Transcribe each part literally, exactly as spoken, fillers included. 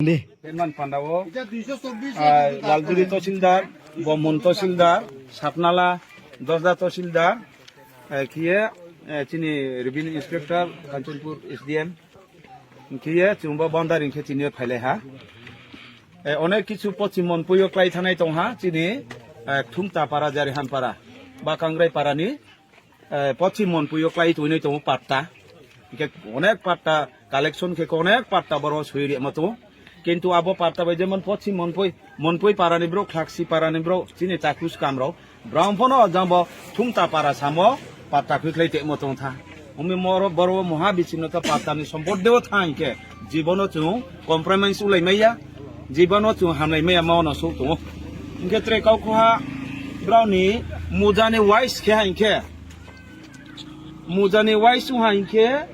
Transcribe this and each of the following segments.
Di. Herman Pandao, ah, Laljuri Tosildar, Bomon Tosildar, Satnala, Dosda Tosildar, eh, khiye, eh, chini Revenue Inspector, Kanchanpur S D M, khiye chwngbo boundary khe chini phailai ha. Eh, onek kichu pochim monpui o klai thanai tong ha, chini, eh, Thumta para, Jarihan para, ba Kangrai para ni, eh, pochim monpui o klai tuinai tongo patta. Hingke onek patta collection khe onek patta boro sui rima tongo. Kintu abo patta bai jemon pochim monpui, monpui para ni bro, khlaksi para ni bro, chini takus kam rok. Bro phono jang bo Thumta para samo patta khuiklai temo tong tha. Umi moro boro moha bichimno ta patta ni sompot dewo tha hingke jibono chwng compromise ulai maya, jibono chwng hamlai maya ma ono sok tongo. Hingke tre kau khuha bro ni muja ni wise khe ha hingke Mujani wise wngha hinkhe,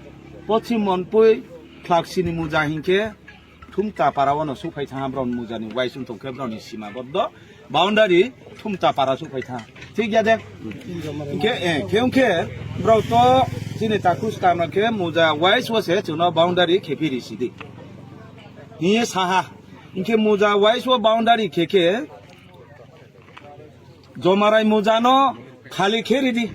pochim monpui khlaksini muja hinkhe, Thumta para wano sukhai thangha, borok mujani wise wng tongkhe, borokni sima boddo boundary Thumta para sukhai thangha. Thik ya de? Hinkhe, eh, khe wngkhe, borok to chini takhus kamra khe muja wise wase chwngno boundary khe phiri sidi. Hiye saha. Hinkhe muja wise wo boundary khe khe, Jomarai mujano khali khe ridi.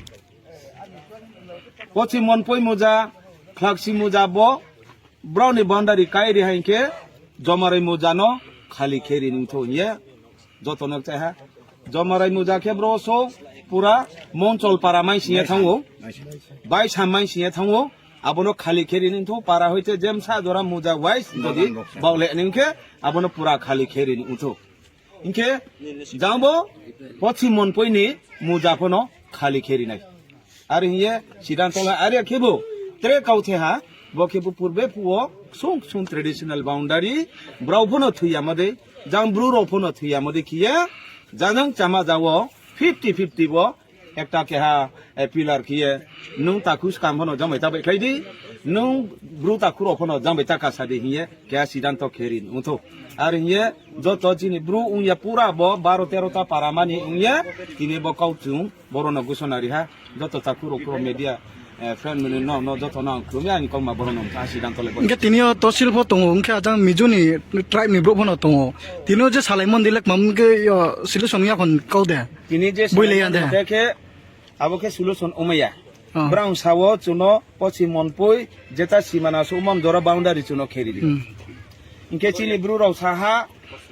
Pochim monpui muja, khlaksi muja bo, browni boundary kai ri hai khe, Jomarai muja no khali khe ri nung tho hiye, joto no chaiha. Jomarai muja khe bro so pura Monchol para mai siya thango, bai sam mai siya thango, abono khali khe ri nung tho, para hoite jemsa jora muja wise jodi baule nung khe, abono pura khali khe ri nung tho. Hinkhe jangbo pochim monpui ni muja phano khali khe rinai. Ari hiye sidan tola ari khebo tre kau the ha, bo khebo purbe puo ksung ksung traditional boundary, brao phano thwiya mode, jang bru rao phano thwiya mode khiye, janang chama jawo fifty fifty bo ekta keha, eh, pillar khiye, nung takhus kam phano jang bai ta bai khlai di, nung bru takhuro phano jang bai ta kasa di hiye, keha sidanto khe ri wngtho. Ar hiye, joto chini bru wngya pura bo baro tero ta para mani wngya, tini bo kau chung, boro no gusona riha, joto takhuro kuro media, eh, friend mini no, no, joto no ang khulumya, ani kau ma boro no ta sidanto le bo. Hingke tini o tosil pho tongo, hingke ajang Mizuni tribe ni bru phano tongo. Tini o je salai mon dilek mam hingke yo solution ya phon kau de. Tini je Bui le salai ya de. Mon de khe, abo khe solution omaya. Oh. Brang sao chuno pochim monpui jeta simana sumon jora boundary chuno kheri di. Hmm. Hingke chini bru rok saha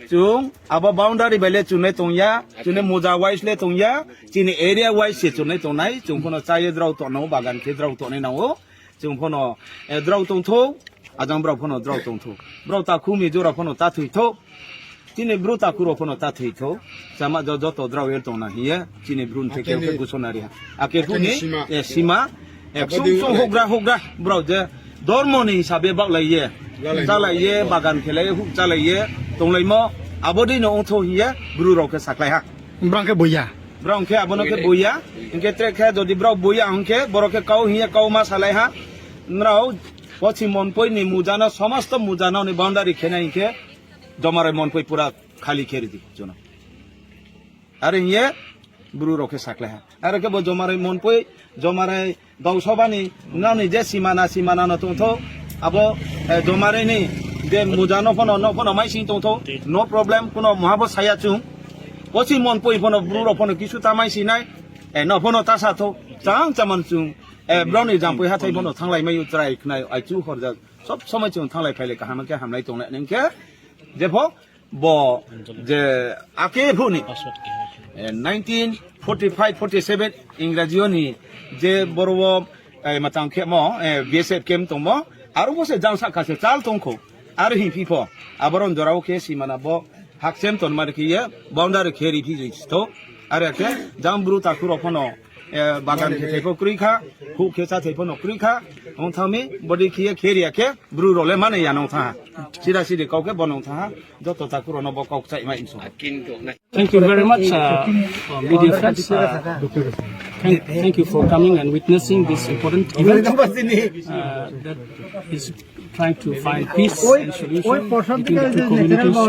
chung abo boundary bai le chunai tongya, chuni muja wise le tongya, chini area wise se chunai tongnai, chung phano chaye drao tonno, bagan khe drao tongnai nango, chung phano, eh, drao tongtho, ajang brao phano drao tongtho. Brao ta khumi jora phano ta thwitho. Chini bru takhuro phano ta thwitho. Chama jo-, joto drao el tongna hiye. Chini bru ni theke Akeni. Gusona riha. Ake Akeni phuni, sima. Eh, sima. Eh, Abadi sung sung ulai. Hugra hugra. Brao je dormo ni hisabe baklai ye. Lalai. Chalai ye, bagan khelai ye, huk chalai ye. Tonglaimo. Abodi no ongtho hiye. Bru rao khe saklai ha. Brang khe boya. Brao khe abono khe boya. Hingke tre khe jodi brao boya hingke borok khe kau hiye kau ma salai ha. Nrao pochim monpui ni muja no, somosto muja no ni boundary khenai hingke Jomarai monpui pura khali khe ridi jono. Are hiye bru rok khe saklai ha. Are khe bo Jomarai monpui, Jomarai gausabani nani je simana, simana no tongtho. Abo, eh, Jomarai ni je muja no phano, no phano mai sing tongtho. No problem, kuno muha bo saya chung. Pochim monpui phano bru rok phano kisu ta mai sinai. Eh, no phano ta sa tho. Chang chaman chung. Eh, brao ni jampui hathai phano thanglai mai u chrai khnai. Ai chu horja. Sob somoi chung thanglai phailai kaham khe hamlai tonglai nang khe. Jepho bo je ake phuni, eh, nineteen forty-five forty-seven Ingraji oni je boro, eh, matang khe mo, eh, B S F camp tongmo, aro bo se jang saka se chal tongkho, aro hin phi pho, aboron jorao khe simana bo hakchem tonma rikhiye, boundary khe riphi jui sito, aro khe jang bru takhuro phano, eh, bagan khe thaipo krwi kha, huk khe cha thaipo no krwi kha, wng thangmi body khiye khe riya khe, Bru role mane ya nong tha. Sida sidi kau khe bo nong tha. Joto takhuro no bo kau chai ma inso. Thank you very much, uh, uh, media friends. Uh, thank, thank you for coming and witnessing this important event, uh, that is trying to find peace and solution between the two communities of,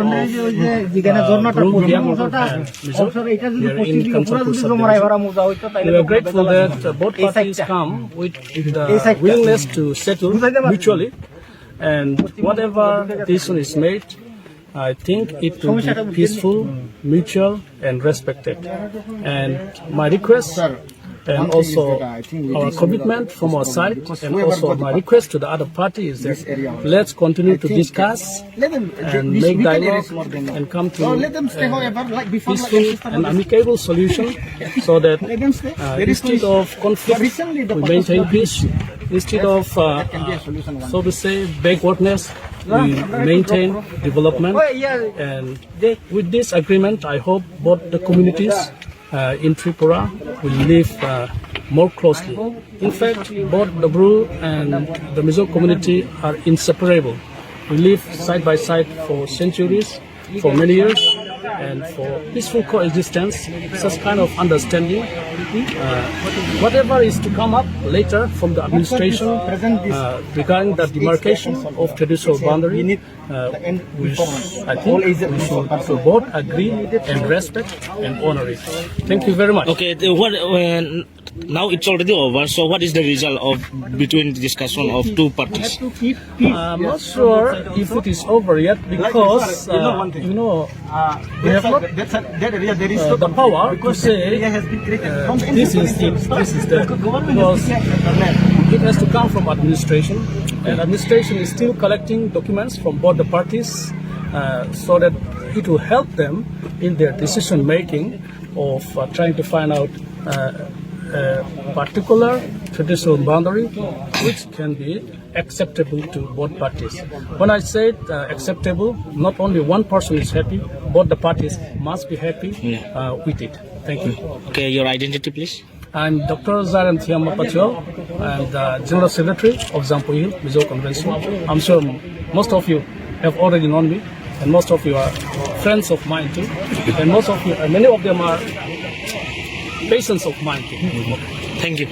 uh, Bru Reang and Mizo. We are in Kanchanpur subdivision. We are grateful that, uh, both parties come with the willingness to settle mutually. And whatever decision is made, I think it will be peaceful, mutual, and respected. And my request and also our commitment from our side and also my request to the other party is that let's continue to discuss and make dialogue and come to a peaceful and amicable solution so that uh, instead of conflict, we maintain peace. Instead of, uh, uh, so to say, backwardness, we maintain development. And with this agreement, I hope both the communities uh, in Tripura will live uh, more closely. In fact, both the Bru and the Mizo community are inseparable. We live side by side for centuries, for many years, and for peaceful coexistence, such kind of understanding, uh, whatever is to come up later from the administration uh, regarding the demarcation of traditional boundary, uh, we, I think we should both agree and respect and honor it. Thank you very much. Okay, the, what, uh, now it's already over. So what is the result of between discussion of two parties? Uh, I'm not sure if it is over yet because uh, you know we have not uh, the power to say uh, this is it, this is that, because it has to come from administration, and administration is still collecting documents from both the parties uh, so that it will help them in their decision making of uh, trying to find out uh, a particular traditional boundary which can be acceptable to both parties. When I said uh, acceptable, not only one person is happy, both the parties must be happy uh, with it. Thank you. Okay, your identity, please. I'm Doctor Zaren Thiam Mapachio. I'm the General Secretary of Jampui Hill Mizo Convention. I'm sure most of you have already known me, and most of you are friends of mine too, and most of you, and many of them are patients of mine too. Thank you.